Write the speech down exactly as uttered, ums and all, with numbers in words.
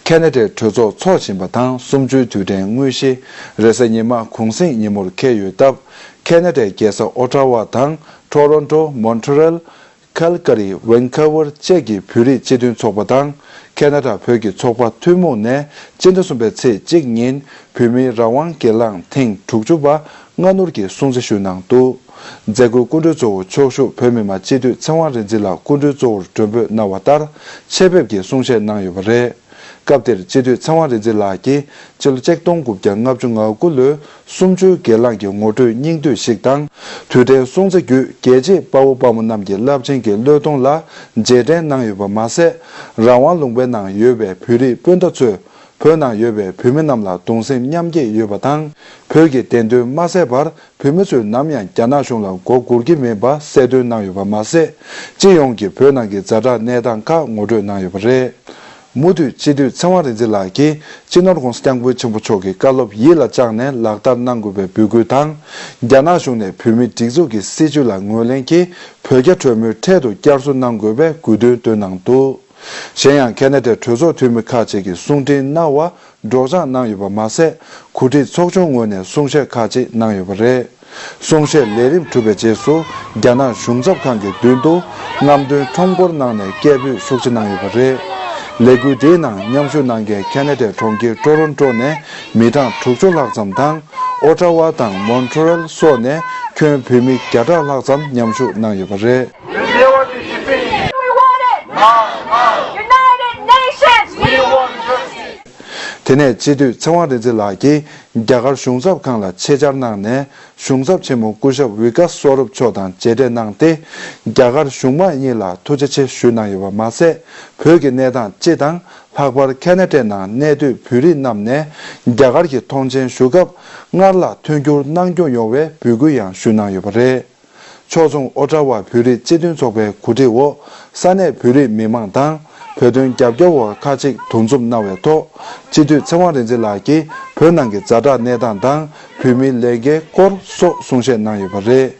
ཁེ་ན་ཌའི་གྲོས་ཚོགས་འཚོགས་བཞིན་པ་དང་གསུམ་བཅུའི་དུས་དྲན་དངོས་གཞི་རེས་གཟའ་ཉི་མ་གུང་གསེང་ཉིན་མོར་འཁེལ་ཡོད་སྟབས། ཁེ་ན་ཌའི་རྒྱལ་ས་ཨོ་ཊ་ཝ་དང་ཊོ་རོན་ཊོ། མོན་ཊི་རེལ། ཁལ་ཀ་རི། ཝན་ཁ་ཝར་བཅས་ཀྱི་བོད་རིགས་སྤྱི་མཐུན་ཚོགས་པ་དང་། ཁེ་ན་ཌ་བོད་ཀྱི་ཚོགས་པ་ཐུན་མོང་ནས་སྤྱི་ཟླ་གསུམ་པའི་ཚེས་གཅིག་ཉིན་བོད་མིའི་རང་དབང་སྒེར་ལངས་ཐེངས་དྲུག་ཅུ་པ་སྔ་སྣུར་གྱིས་སྲུང་བརྩི་ཞུས་གནང་འདུག་མཛད་སྒོའི་སྐུ་མགྲོན་གཙོ་བོ་ཕྱོགས་བཞུགས་བོད་མི་མང་སྤྱི་འཐུས་ཚེ་དབང་རིག་འཛིན་ལགས་སྐུ་མགྲོན་གཙོ་བོར་མགྲོན་འབོད་གནང་བ་ལྟར་ཆེད་ཕེབས་ཀྱིས་གསུང་བཤད་གནང་ཡོད་པ་རེད། སྐབས་དེར་སྤྱི་འཐུས་ཚེ་དབང་རིག་འཛིན་ལགས་ཀྱིས་ཕྱི་ལོ་ཆིག་སྟོང་དགུ་བརྒྱ་ལྔ་བཅུ་ང་དགུ་ལོའི་གསུམ་བཅུའི་སྒེར་ལངས་ཀྱི་ངོ་སྤྲོད་སྙིང་བསྡུས་ཤིག་དང་། དུས་དྲན་སྲུང་བརྩི་བརྒྱུད་རྒྱལ་གཅེས་དཔའ་བོ་དཔའ་མོ་རྣམས་ཀྱི་རླབས་ཆེན་གྱི་བློས་གཏོང་ལ་རྗེས་དྲན་གནང་ཡོད་པ་མ་ཟད། རང་དབང་ལུང་པའི་ནང་ཡོད་པའི་བོད་རིགས་སྤུན་ཟླ་ཚོས་བོད་ནང་ཡོད་པའི་བོད་མི་རྣམས་ལ་གདུང་སེམས་མཉམ་སྐྱེད་ཡོད་པ་དང་། བོད་ཀྱི་བདེན་དོན་མ་ཟད་པར། བོད་མི་ཚོས་ནམ་ཡང་རྒྱ་ནག་གཞུང་ལ་མགོ་སྒུར་གྱི་མིན་པ་གསལ་སྟོན་གནང་ཡོད་པ་མ་ཟད། སྤྱི་ཡོངས་ཀྱི་བོད་ནང་གི་ཛ་དྲག་གནས་སྟངས་ཁག་ངོ་སྤྲོད་གནང་ཡོད་པ་རེད། མུ་མཐུད་སྤྱི་འཐུས་ཚེ་དབང་རིག་འཛིན་ལགས་ཀྱིས་སྤྱི་ནོར་༸གོང་ས་༸སྐྱབས་མགོན་ཆེན་པོ་མཆོག་གི་བཀའ་སློབ་ཡིད་ལ་བཅངས་ནས་ལག་བསྟར་གནང་དགོས་པའི་འབོད་སྐུལ་དང་། རྒྱ་ནག་གཞུང་ནས་བོད་མིའི་སྒྲིག་འཛུགས་ཀྱི་སྲིད་བྱུས་ལ་ངོས་ལེན་གྱིས་བོད་རྒྱ་གྲོས་མོལ་འཕྲལ་དུ་བསྐྱར་གསོ་གནང་དགོས་པའི་དགོས་འདུན་བཏོན་གནང་འདུག་གཞན་ཡང་ཁེ་ན་ཌའི་གྲོས་ཚོགས་འཐུས་མི་ཁག་ཅིག་གིས་གསུང་འཕྲིན་གནང་བ། སྒྲོག་སྦྱང་གནང་ཡོད་པ་མ་ཟད། གོ་སྒྲིག་ཚོགས་ཆུང་ངོས་ནས་གསུང་བཤད་ཁག་ཅིག་གནང་ཡོད་པ་རེད། གསུང་བཤད་ལས་རིམ་གྲུབ་པའི་རྗེས་སུ། རྒྱ་ནག་གཞུང་ཚབ་ཁང་གི་མདུན་དུ། རྔམ་སྟོན་ཁྲོམ་སྐོར་གནང་ནས་སྐད་འབོད་ཤུགས་ཆེ་གནང་ཡོད་པ་རེད། ལས་འགུལ་དེའི་ནང་མཉམ་ཞུགས་གནང་མཁན་ཁེ་ན་ཌའི་གྲོང་ཁྱེར་ཀྲོ་རོན་ཀྲོ་ནས་མི་གྲངས་དྲུག་ཅུ་ལྷག་ཙམ་དང་། ཨོ་ཊ་ཝ་དང་མོན་ཊི་རེལ་སོགས་ནས་ཁྱོན་བོད་མི་བརྒྱ་ཕྲག་ལྷག་ཙམ་མཉམ་ཞུགས་གནང་ཡོད་པ་རེད། We want it. United Nations. We want justice. དེ་ནས་སྤྱི་འཐུས་ཚེ་དབང་རིག་འཛིན་ལགས་ཀྱིས་རྒྱ་གར་གཞུང་ཚབ་ཁང་ལ་ཆེད་བཅར་གནང་ནས་གཞུང་ཚབ་ཆེན་མོ་སྐུ་ཞབས་ཝི་ཀཱ་སོ་རབ་མཆོག་དང་མཇལ་འཕྲད་གནང་སྟེ། རྒྱ་གར་གཞུང་མང་གཉིས་ལ་ཐུགས་རྗེ་ཆེ་ཞུས་གནང་ཡོད་པ་མ་ཟད། བོད་ཀྱི་གནས་སྟངས་སྤྱི་དང་། ལྷག་པར་ཁེ་ན་ཌའི་ནང་གནས་སྡོད་བོད་རིགས་རྣམས་ནས་རྒྱ་གར་གྱི་ཐོངས་མཆན་ཞུ་སྐབས་སྔར་ལྷག་མཐུན་འགྱུར་གནང་སྐྱོང་ཡོང་བའི་འབོད་སྐུལ་ཡང་ཞུས་གནང་ཡོད་པ་རེད། ཕྱོགས་མཚུངས་ཨོ་ཊ་ཝ་བོད་རིགས་སྤྱི་མཐུན་ཚོགས་པའི་གོ་སྒྲིག་འོག་ས་གནས་བོད་རིགས་མི་མང་དང་བོད་དོན་རྒྱབ་སྐྱོར་བ་ཁག་ཅིག་འདུ་འཛོམས་གནང་བའི་ཐོག་སྤྱི་འཐུས་ཚེ་དབང་རིག་འཛིན་ལགས་ཀྱིས་བོད་ནང་གི་ཛ་དྲག་གནས་སྟངས་དང་བོད་མིའི་ལས་འགན་སྐོར་སོགས་གསུང་བཤད་གནང་ཡོད་པ་རེད།